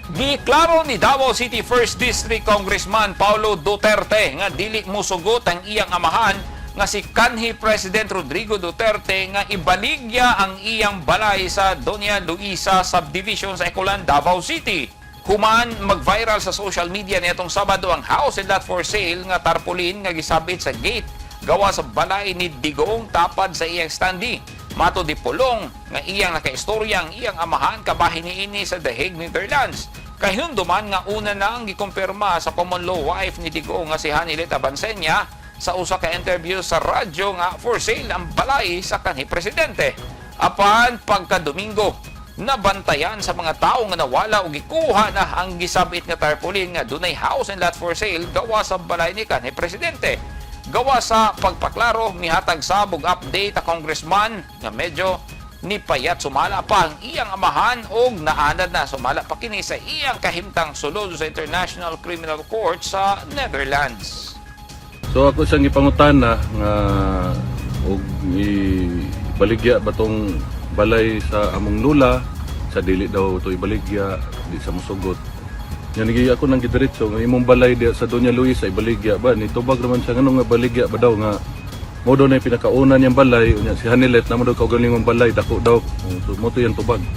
Giklaro ni Davao City 1st District Congressman Paulo Duterte nga dili musugot ang iyang amahan nga si kanhi President Rodrigo Duterte nga ibaligya ang iyang balay sa Doña Luisa Subdivision sa Ecoland, Davao City. Human mag-viral sa social media niadtong Sabado ang house and lot for sale nga tarpaulin nga gisabit sa gate gawa sa balay ni Digong tapad sa iyang standee. Matod ni Pulong nga iyang nakaistorya ang iyang amahan kabahin niini sa The Hague, Netherlands. Kahinumduman nga una na ang gikumpirma sa common law wife ni Digong nga si Honeylet Avanceña sa usa ka interview sa radyo nga for sale ang balay sa kanhi presidente. Apan pagka Domingo, nabantayan sa mga tao nga nawala o gikuha na ang gisabit nga tarpaulin nga dunay house and lot for sale gawa sa balay ni kanhi presidente. Gawa sa pagpaklaro, mihatag sab og update ang congressman nga medyo nipayat sumala pa ang iyang amahan og naanad na sumala pa kini sa iyang kahimtang sulod sa International Criminal Court sa Netherlands. So ako siyang gipangutana nga og ibaligya ba tong balay sa among lula, sa dili daw to ibaligya, di sa musugot. Nya nigi ako nang gidiretso nga imong balay diya sa Doña Luisa ibaligya ba, ni tubag naman siya nganong nga baligya ba daw, nga mo daw na yung pinakauna niyang balay, unya si Honeylet na mo daw kaugalingong balay, dako daw. So mo to yung tubag.